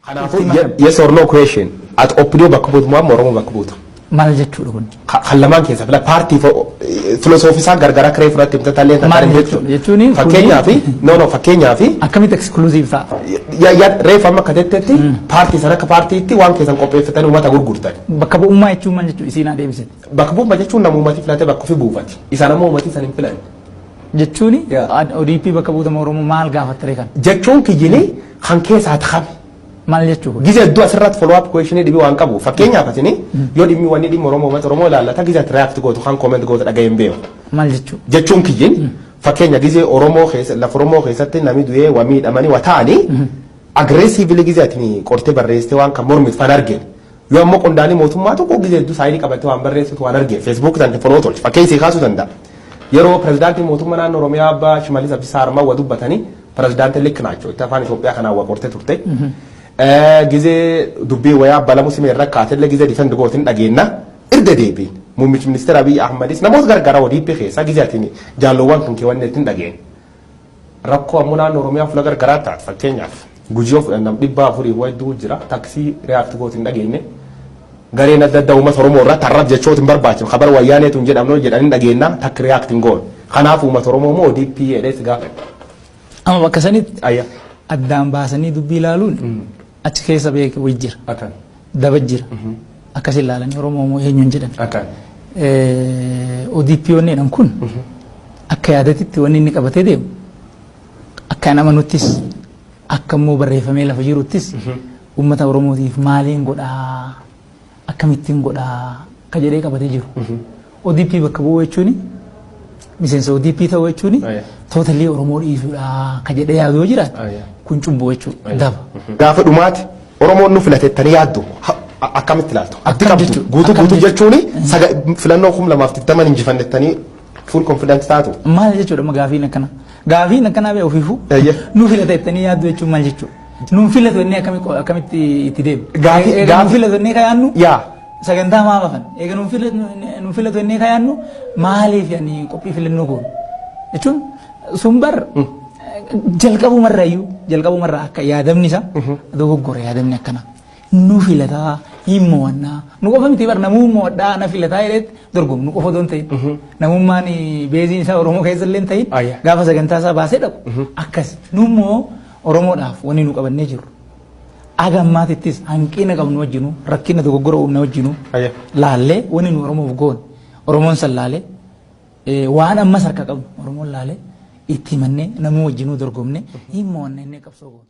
Kanaafuu, yes or no question. Ati OPDO bakka buutu moo amma Oromoo bakka buuta? Maal jechuudha kun? Kan lamaan keessa fila paartii filosoofii isaa gargar akka reefu irratti himta tallee. Maal jechuudha? Jechuun Fakkeenyaaf, no, fakkeenyaaf, Akkamitti exclusive ta'a? Reefu amma akka jettetti paartii sana akka paartiitti waan keessan qopheeffatanii uummata gurgurtan. Bakka bu'ummaa jechuun maal jechuudha? Isiin adeemsite. Bakka bu'ummaa jechuun nama uummati filate bakka ofii buufati. Isaan ammoo uummati san hin filanne. Jechuun ODP bakka buutama Oromoo maal gaafattare kan? Jechuun kiyyini kan keessaa ta'ame. Maal jechuu kun? Gize hedduu asirratti follow up question dhibii waan qabu. Fakkeenyaaf, asini yoo dhimmi wanni dhimma Oromoo, uummata Oromoo ilaallata, gize ati react gootu kan comment gootu dhaga'ee hin beeku. Maal jechuu? Jechuun kiyyin fakkeenya gizee Oromoo keessa, lafa Oromoo keessatti namni du'ee waa miidhamanii waa ta'anii, aggressively gizee ati qortee barreessitee waan kan mormitu fan argine. Yoo ammoo qondaalii mootummaa tokko gizee hedduu saayidii qabatee waan barreessitu waan argine, Facebook tan follow tolche fakkeenya sii kaasuu danda'a. Yeroo pirezidaantii mootummaa naannoo Oromiyaa Abbaa Shimallis Abdiisaa Harmaa waa dubbatanii, pirezidaantiin ልክ ናቸው itti afaan Itoophiyaa kanaan waa qortee turte. Gizee dubbii wayaa Abbaa Lamuu Simee irra kaatellee gizee defend gootin dhageenna irda deebiin. Muummichi ministeera Abiy Ahmadis namoota gargaraa ODP keessaa gizee atiin jaalloowwan kan keewwanne ittiin dhageenye. Rakkoo ammoo naannoo Oromiyaa fuula gargaraa taate, fakkeenyaaf Gujii yoo fudhan, nam 400 hedduu jira, taksii react gootin dhageenye. Gareen adda addaa uummata Oromoo irratti har'aaf jechoota hin barbaachifne kabar wayyaaneetu hin jedhamne jedhanii dhageenna, takka react hin goone. Kanaaf uummata Oromoo immoo ODP jedhee si gaafadha. Amma bakka sanitti Ayya. addaan baasanii dubbii ilaaluun achi keessa beeku jira. Akkan. Daba jira. Akkas ilaalanii Oromoo moo eenyuun jedhan. Akkan. ODP wanni jedhan kun akka yaadatitti wanni inni qabatee deemu, akka nama nuttis, akka immoo barreeffamee lafa jiruttis, uummata Oromootiif maaliin godhaa, akkamittiin godhaa akka jedhee qabatee jiru. ODP bakka bu'uu jechuun, miseensa ODP ta'uu jechuun totally Oromoo dhiisuudha akka jedhee yaadu yoo jiraate, kun cubbuu jechuudha, daba. Gaafa dhumaati Oromoon nu filatettanii yaaddu akkamitti ilaaltu? Abdii Akkam qabdu jechuudha? guutuu Akkam guutuu jechuudha? Jechuun filannoo 2020 injifannettanii full confidence taatu. Maal jechuudha amma gaafiin akkana? Gaafiin akkanaa bee ofiifuu nu filata jettanii yaaddu jechuun maal jechuudha? Nuun filatu inni akkamitti itti deemu? Eega nuun filatu inni ka yaadnu sagantaa maa baafan? Eega nuun filatu inni ka yaadnu, maaliif yani qophii filannoo goonu? Jechuun sun bar jalqabumarraayyuu, jalqabumarraa akka yaadamni isaa dogoggora, yaadamni akkana. Nu filataa hin mo'annaa, nu qofa miti bar, namuu mo'adhaa na filataa jedhetti dorgomu, nu qofa osoo hin ta'in. Namummaan beeziin isaa Oromoo keessa illee hin ta'in gaafa sagantaa isaa baasee dhaqu akkas. Nu immoo Oromoodhaaf wanni nu qabannee jirru, aga ammaatittis hanqina qabnu wajjinu, rakkina dogoggora uumne wajjinu laallee, wanni nu Oromoof goone Oromoon san laalee, waan ammas harka qabnu Oromoon laalee, itti himannee namuu wajjinuu dorgomne hin mo'anne inni qabsoo goone.